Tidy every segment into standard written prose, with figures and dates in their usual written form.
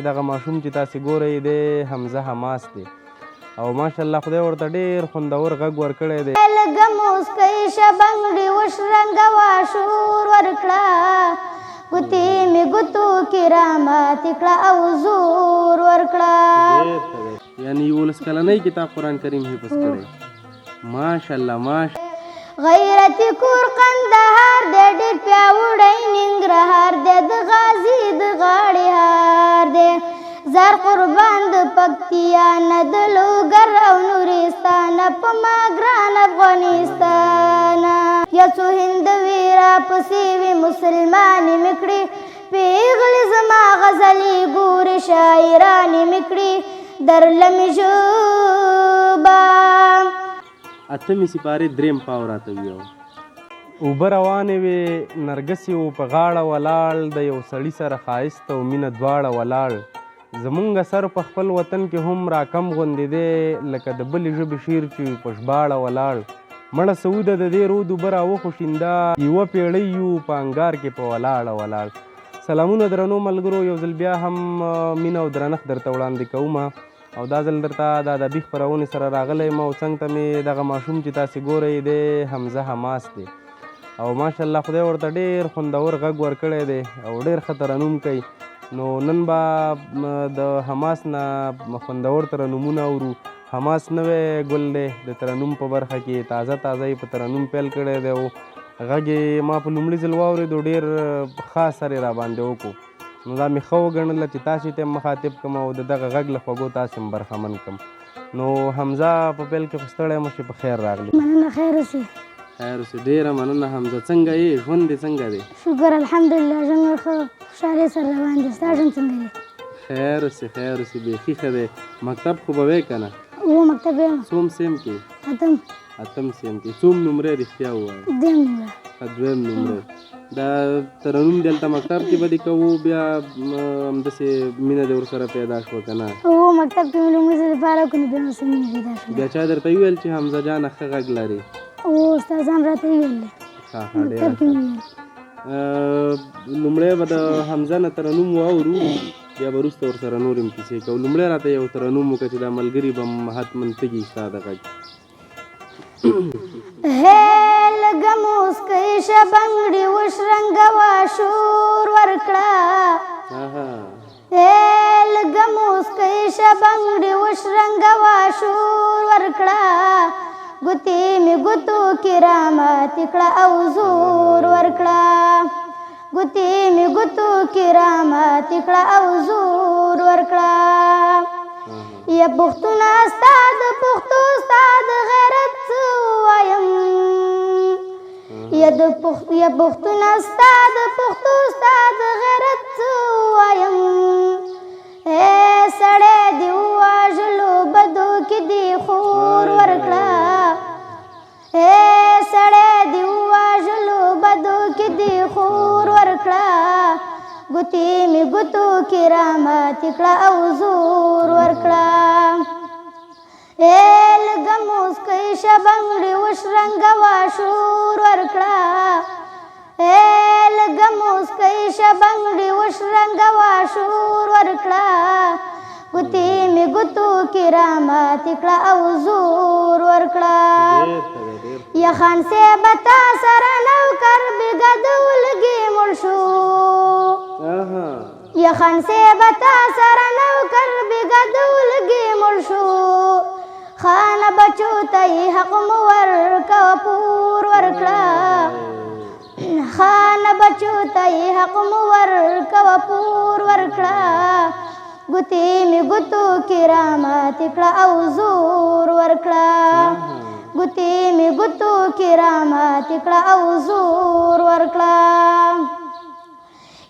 دغه ماشوم چې تاسې ګورئ دی حمزه حماس دی او ماشاءالله خدای ورته ډېر خوندور غږ ورکړی دی. لږه موسکۍ شه بنګړي وشرنګوه شور ورکړه ګوتې مې ګوتو کې راماتې کړه او زور ورکړه. ډېر ښه دی، یعنې 11 کلنۍ کې تا قرآن کریم حفظ کړی، ماشاءالله ماش. غیرتي کور قندهار دی ډېر پیاوړی ننګرهار دی د غازي د غاړې هار دی زر قربان د پکتیا نه د لوګر او نورستان په ما ګران افغانستان. یا څو هندوې راپسې وي مسلمانې مې کړې پیغلې زما غزلې ګورې شاعرانې مې کړې درله مې ژبه. اتمې سپارې دریم پاو راته ویو. اوبه روانې وې، نرګس یې و په غاړه ولاړ، د یو سړي سره ښایست او مینه دواړه ولاړ. زمونږ اثر په خپل وطن کې هم راکم غوندې دی، لکه د بلې ژبې شعر چې په ژباړه ولاړ. مړه سعوده د دې رود اوبه راوخوشینده، یوه پیړۍ یو په انګار کې په ولاړه ولاړ. سلامونه درنو ملګرو، یو ځل بیا هم مینه او درنښت درته وړاندې کوم او دا ځل درته د ادبي خپرونې سره راغلی یم او څنګ ته مې دغه ماشوم چې تاسې ګورئ دی حمزه حماس دی او ماشاءالله خدای ورته ډېر خوندور غږ ورکړی دی او ډېر ښه ترنم کوي. نو نن به د حماس نه خوندور ترنمونه اورو. حماس نوی ګل دی د ترنم په برخه کې، تازه تازه یې په ترنم پیل کړی دی او غږ یې ما په لومړي ځل واورېدو، ډېر ښه اثر یې راباندې وکړو. نو دا مې ښه وګڼله چې تاسې ته هم مخاطب کړم او د دغه غږ له خوږو تاسې هم برخمن کړم. نو حمزه په پیل کې خو ستړی مه شې، په خیر راغلې. مننه، خیر اوسې. خیر اوسې، ډېره مننه حمزه. څنګه یې، ژوند دې څنګه دی؟ شکر الحمدلله، ژوند مې ښه خوشحالۍ سره روان دی. ستا ژوند څنګه دی؟ خیر اوسې، خیر اوسې، بیخي ښه دی. مکتب خو به وې که نه؟ هو مکتب یم. څوم سیم کې؟ اتم. اتم سیم کې. څوم نمرې رښتیا ووایه؟ دویم نمره. ښه، دویم نمره. دا ترنم دلته مکتب کې به دې کوو، بیا همداسې مینه دې ورسره پیدا شوه که نه؟ هو مکتب کې مې لومړي ځل لپاره وکړو، نو بیا مې ورسره مینه پیدا شوه. بیا چا درته وویل چې حمزه جانه ښه غږ لرې؟ هو استادان راته وویل. ښه ښه، ډېره مکتب کې مې وویل. لومړی به د حمزه نه ترنم واورو، بیا به وروسته ورسره نورې هم کیسې کوو. لومړی راته یو ترنم وکړه چې دا ملګري به هم حتما تږي ستا د غږ. هی لږه موسکۍ شه بنګړي وشرنګوه شور ورکړه. هی لږه موسکۍ شه بنګړي وشرنګوه شور ورکړه. ګوتې مې ګوتو کې راماتې کړه او زور ورکړه. ګوتې مې ګوتو کې راماتې کړه او زور ورکړه. یا پښتونه ستا د پښتو ستا د غیرت څه ووایم، یا پښتونه ستا د پښتو ستا د غیرت څه ووایم. ای سړی دې ووژلو بدو کې دې خور ورکړه. ای سړی دې ووژلو بدو کې دې خور ورکړه. ګوتې مې ګوتو کې راماتې کړه او زور ورکړه. ای لږه موسکۍ شه بنګړي وشرنګوه شور ورکړه. ای لږه موسکۍ شه بنګړي وشرنګوه شور ورکړه. ګوتې مې ګوتو کې راماتې کړه او زور ورکړه. یا خان صاحب تا سره نوکر بېګا د ولږې مړ شو. یا خان صاحب تا سره نوکر بېګا د ولږې مړ شو. خانه بچو ته یې حق مو ورکوه پور ورکړه. خانه بچو ته یې حق مو ورکوه پور ورکړه. ګوتې مې ګوتو کې راماتې کړه او زور ورکړه. ګوتې مې ګوتو کې راماتې کړه او زور ورکړه.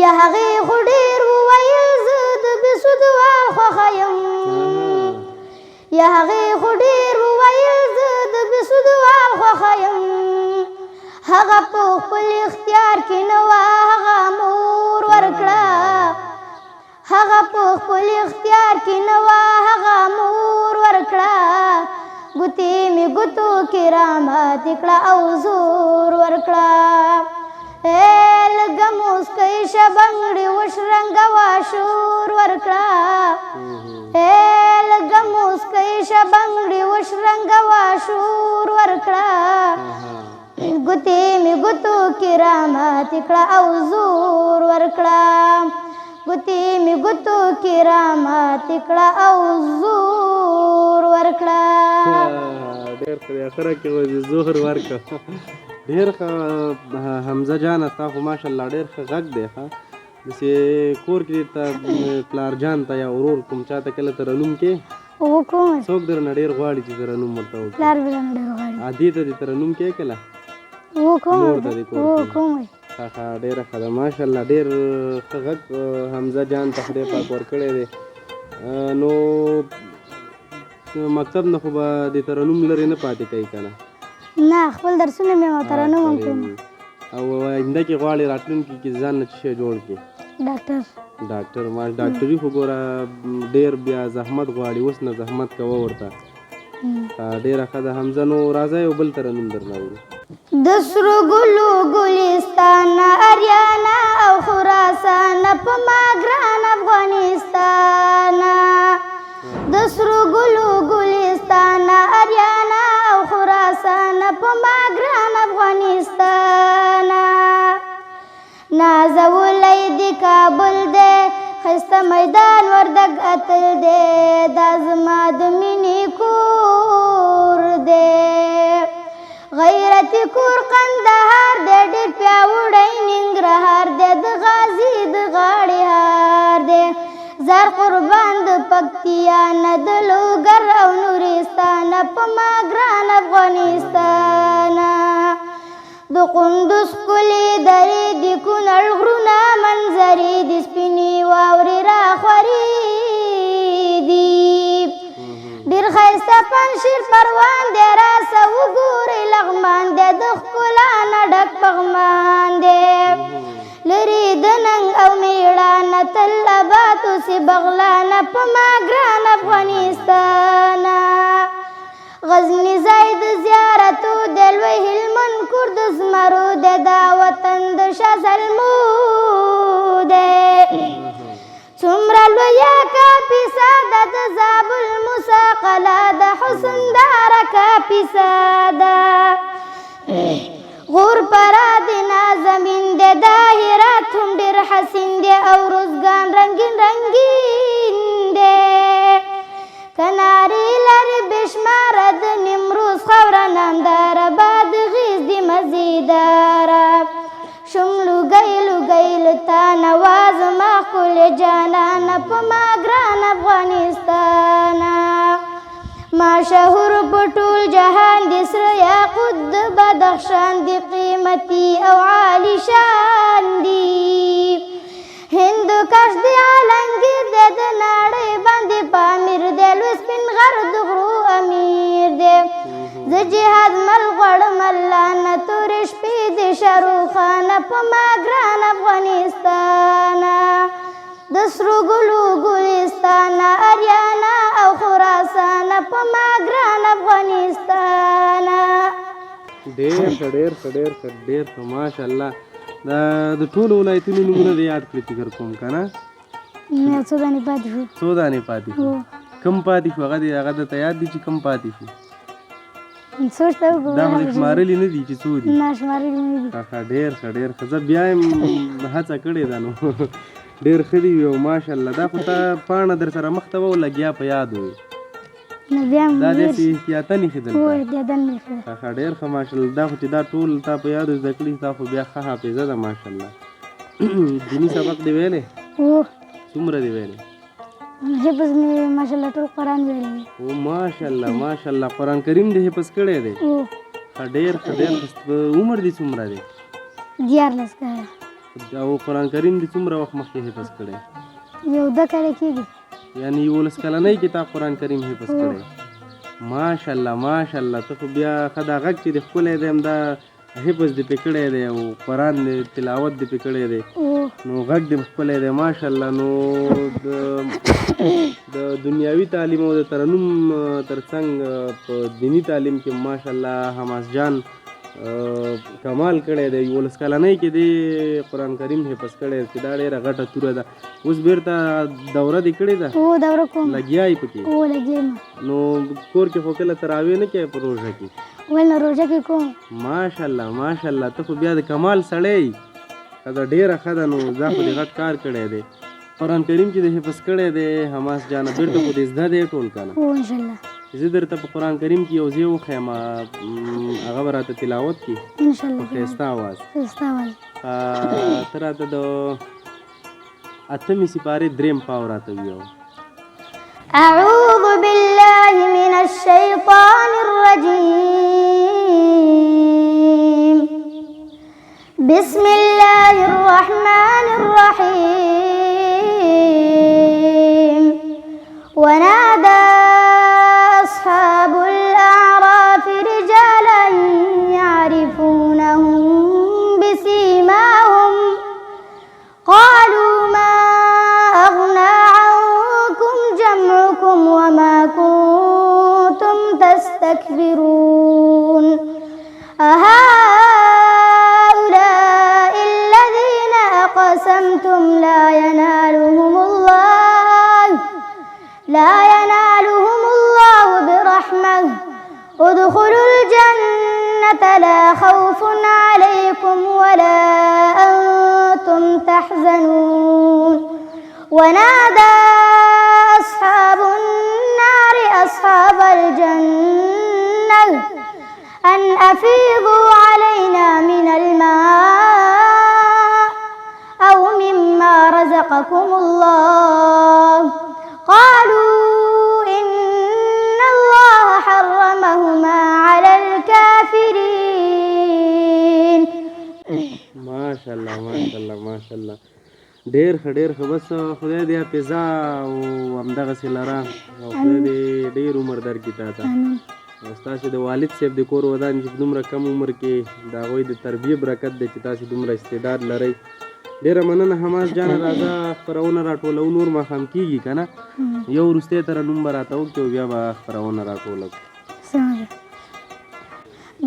یا هغې خو ډېر وویل زه د بېسودوال خوښه یم. یا هغې خو ډېر وویل زه د بېسودوال خوښه یم. هغه په خپل اختیار کې نه وه، هغه مور ورکړه. هغه په خپل اختیار کې نه وه، هغه مور ورکړه. ګوتې مې ګوتو کې راماتې کړه او زور ورکړه. لږه موسکۍ شه بنګړي وشرنګوه شور ورکړه. لږه موسکۍ شه بنګړي وشرنګوه شور ورکړه. ګوتې مې ګوتو کې راماتې کړه او زور ورکړه. ګوتې مې ګوتو کې راماتې کړه او زور ورکړه. ډېر ښه دی، اخره کې خو دې زور ورکړه. ډېر ښه حمزه جانه، ستا خو ماشاءالله ډېر ښه غږ دی. ښه داسې کور کې ته پلار جان ته یا ورور کوم چا ته کله ترنم کې؟ وکوم. څوک درنه ډېر غواړي چې ترنم ورته وکړي؟ پلار مې رانه ډېر غواړي. ادې ته دې ترنم کې کله؟ وکوم. مور ته دې کور کې؟ وکوم. ښه ښه، ډېره ښه ده، ماشاءالله ډېر ښه غږ حمزه جان ته خدای پاک ورکړی دی. نو مکتب نه خو به د ترنم لرې نه پاتې کوي که نه؟ نه، خپل درسونه مې او ترنم هم کوم. او آینده کې غواړې راتلونکي کې ځان نه څه شی جوړ کړې؟ ډاکټر. ډاکټر، ما ډاکټري خو ګوره ډېر بیا زحمت غواړي، اوس نه زحمت کوه ورته. ډېره ښه ده حمزه. نو راځه یو بل ترنم درنه اورو. د سرو ګلو ګلستان اریانا او خراسان په ما ګران افغانستان. د سرو ګلو ګلستان اریانا او خراسان په ما ګران افغانستان. نازولی دی کابل دی، ښایسته میدان وردګ اتل دی، دا زما د مینې کور دی. غیرتي کور قندهار دی، ډېر پیاوړی ننګرهار دی، د غازي د غاړې هار دی. زر قربان د پکتیا نه، د لوګر او نورستان په ما ګران افغانستان. د قندوز ښکلې درې د کونړ غرونه منظرې د سپینې واورې راخورې دي. ډېر ښایسته پنجشیر پروان دی، راسه وګورئ لغمان دی، د ښکلا نه ډک پغمان دی. لرې د ننګ او مېړانه تل اباد اوسې بغلانه په ما ګران افغانستان. غزني ځای د زیارتو دی، لوی هلمند کور د زمرو دی، دا وطن د شاه زلمو دی. څومره لویه کاپیسا ده، د زابل موسی قلا د حسن داره کاپیسا ده. غور پرا د نازمین دی، دا هرات هم ډېر حسین دی، او روزګان رنګین رنګین دی. کنارې لري بېشماره د نیمروز خاوره نامداره، بادغیس دی مزیداره. شم لوګی لوګی له تا نه وا زما ښکلې جانانه په ما ګران افغانستان. مشهور په ټول جهان دي، سره یاقوت د بدخشان دي، قیمتي او عالي شان دي. هندوکش دی عالمګیر دی، د نړۍ باندې پامیر دی، لوی سپین غر د غرو امیر دی. زه جهاد مل غواړم الله نه، تورې شپې د شاروخانه په ما ګران افغانستان. د سرو ګلو ګلستان اریانا او خراسان په ما ګران افغانستان. ډېر ښه، ډېر ښه، ډېر ښه، ډېر ښه، ماشاءالله. دا د ټولو ولایتونو نومونه دې یاد کړي فکر کوم که نه؟ نه، څو دانې پاتې شو. څو دانې پاتې شو؟ کوم پاتې شو؟ هغه دې هغه درته یاد دي چې کوم پاتې شو؟ څو شته وګوره. دا خو دې شمارلي نه دي چې څو دي؟ نه، شمارلي نه دي. ښه ښه، ډېر ښه، ډېر ښه. زه بیا هم هڅه کړې ده، نو ډېر ښه دي وي. او ماشاءالله دا خو تا پاڼه در سره مخته وه او لګیا په یاد وې. نه بیا دا داسې احتیاطاً ایښې دلته. هو، احتیاطاً مې ایښې ده. ښه ښه، ډېر ښه، ماشاءالله. دا خو چې دا ټول تا په یاد زده کړي، تا خو بیا ښه حافظه ده ماشاءالله. دیني سبق دې ویلی؟ هو. څومره دې ویلی؟ حفظ مې ماشاءالله ټول قرآن ویلی دی. او ماشاءالله ماشاءالله، قرآن کریم دې حفظ کړی دی؟ هو. ښه، ډېر ښه، ډېر ښه. عمر دې څومره دی؟ 13 کاله. او قرآن کریم دې څومره وخت مخکې حفظ کړی؟ یو دوه کاله کېږي. یعنی 11 کلنۍ کې تا قرآن کریم حفظ کړی؟ ماشاءالله ماشاءالله. ته خو بیا ښه دا غږ چې دې ښکلی دی، همدا حفظ دې پې کړی دی او قرآن دې تلاوت دې پې کړی دی، نو غږ دې ښکلی دی ماشاءالله. نو د دنیاوي تعلیم او د ترنم ترڅنګ په دیني تعلیم کې ماشاءالله حماس جان کمال کړی دی. 11 کلنۍ کې دې قرآن کریم حفظ کړی چې دا ډېره غټه توره ده. اوس بیرته دوره دې کړې ده؟ هو، دوره کوم. لګیا یې پکې؟ هو، لګیا یم. نو کور کې خو کله تراویح نه کوې په روژه کې؟ ول نه، روژه کې کوم. ماشاءالله ماشاءالله، ته خو بیا د کمال سړی یې. ښه ده، ډېره ښه ده. نو دا خو دې غټ کار کړی دی. قرآن کریم چې دې حفظ کړی دی حماس جانه، بیرته خو دې زده دی ټول که نه؟ هو، انشاءالله. زه درته په قرآن کریم کې یو ځای وښیم، هغه به راته تلاوت کړي. انشاءالله. په ښایسته اواز. ښایسته اواز. ته راته د اتمې سپارې دریم پاو راته ویو. أعوذ بالله من الشيطان الرجيم. بسم الله الرحمن الرحيم. ونادى أصحاب الأعراف رجالا يعرفونهم بسيماهم قالوا ما أغنى عنكم جمعكم وما كنتم تستكبرون. أهؤلاء الذين أقسمتم لا ينالهم الله لا ينالهم الله برحمة ادخلوا الجنة لا خوف عليكم ولا أنتم تحزنون. ونادى أصحاب النار أصحاب الجنة أن أفيضوا علينا من الماء أو مما رزقكم الله. قالوا إن الله حرمهما على الكافرين. ماشاءالله ماشاءالله ماشاءالله، ډېر ښه ډېر ښه. بس خدای دې حافظه او همدغسې لره او خدای دې ډېر عمر درکړي تا ته. او ستاسې د والد صاحب د کور ودان چې په دومره کم عمر کې د هغوی د تربیې برکت دی چې تاسې دومره استعداد لرئ. ډېره مننه حماس جانه. راځه خپرونه راټولوو، نور ماښام کېږي که نه؟ یو وروستی ترنم به راته وکړي او بیا به خپرونه راټوله کړو.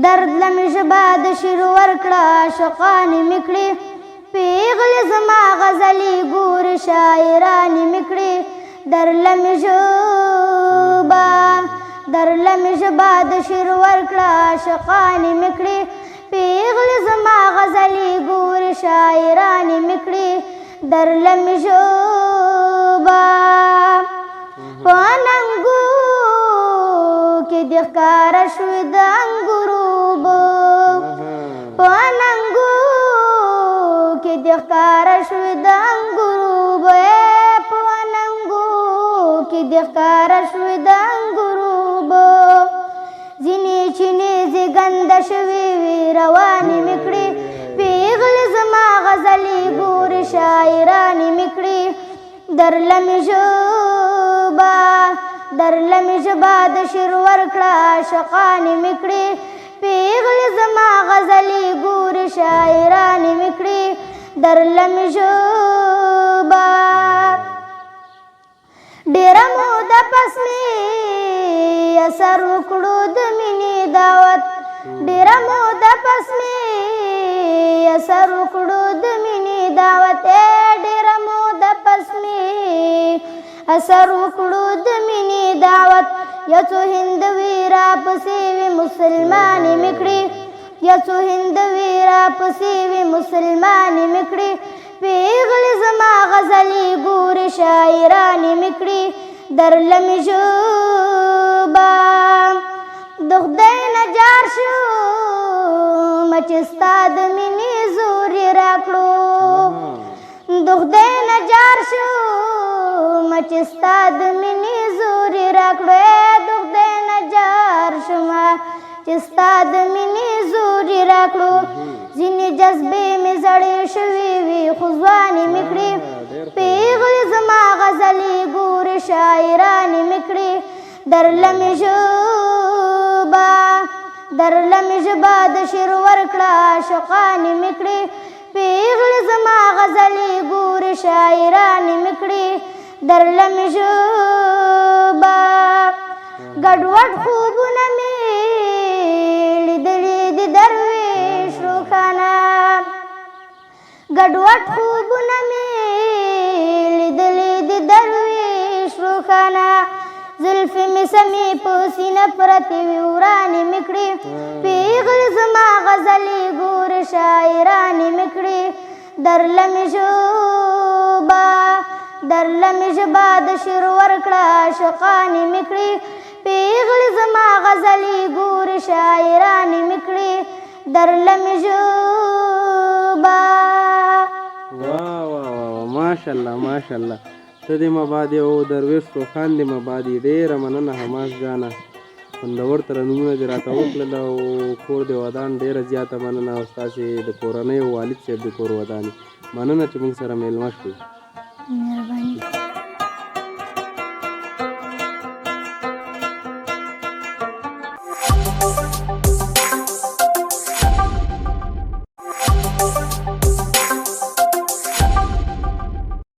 درد له مې ژبه د شعر ورکړه، عاشقانې مې کړې. پیغلې زما غزلې ګورې، شاعرانې مې کړې. در له مې ژبه در له مې ژبه د شعر ورکړه، عاشقانې مې کړې. پیغلې زما غزلې ګورې، شاعرانې مې کړې. در له مې ژبه په اننګو کې دې ښکاره شوې د انګورو اوبه، په اننګو کې دې ښکاره شوې د انګورو اوبه، په اننګو کې دې ښکاره شوې د انګورو اوبه. ځینې چینې زیږنده شوې وې، روانې مې کړې. پیغلې زما غزلې ګورې، شاعرانې مې کړې. در له مې ژبه در له مې ژبه د شعر ورکړه، عاشقانې مې کړې. پیغلې زما غزلې ګورې، شاعرانې مې کړې. در له مې ژبه ډېره موده پس مې اثر وکړو د مینې دعوت، ډېره موده پس مې اثر وکړو د مینې دعوت، ډېره موده پس مې اثر وکړو د مینې دعوت. یو څو هندوي راپسې وي، مسلمانې مې کړې. یو څو هندوي راپسې وي، مسلمانې مې کړې. پیغلې زما غزلې ګورې، شاعرانې مې کړې. در له مې ژبه د خدای نه جار شوم چې ستا د مینې زور یې راکړو، د خدای نه جار شوم چې ستا د مینې زور یې راکړو، د خدای نه جار شوم چې ستا د مینې زور یې راکړو. ځینې جذبې مې زړې شوې وې، خو ځوانې مې کړې. پیغلې زما غزلې ګورې، شاعرانې مې کړې. در له مې ژبه در له مې ژبه د شعر ورکړه، عاشقانې مې کړې. پیغلې زما غزلې ګورې، شاعرانې مې کړې. در له مې ژبه ګډوډ خوبونه مې لیدلي دي دروېش. ګډوډ خوبونه مې لیدلي دي دروېش روښانه. زلفې مې سمې په سینه پرتې وي، ورانې مې کړې. پېغلې زما غزلې ګورې، شاعرانې مې کړې. درله مې ژبه، درله مې ژبه د شعر ورکړه، عاشقانې مې کړې. پېغلې زما غزلې ګورې، شاعرانې مې کړې. درله مې ژبه. واه واه واه، ماشاءالله ماشاءالله، ته دې مبادې او دروېش روښان دې مبادې. ډېره مننه حماس جانه، خوندور ترنمونه دې راته وکړل او کور دې ودان. ډېره زیاته مننه، او ستاسې د کورنۍ او والد صاحب د کور ودان. مننه چې موږ سره مېلمه شوې. مهرباني.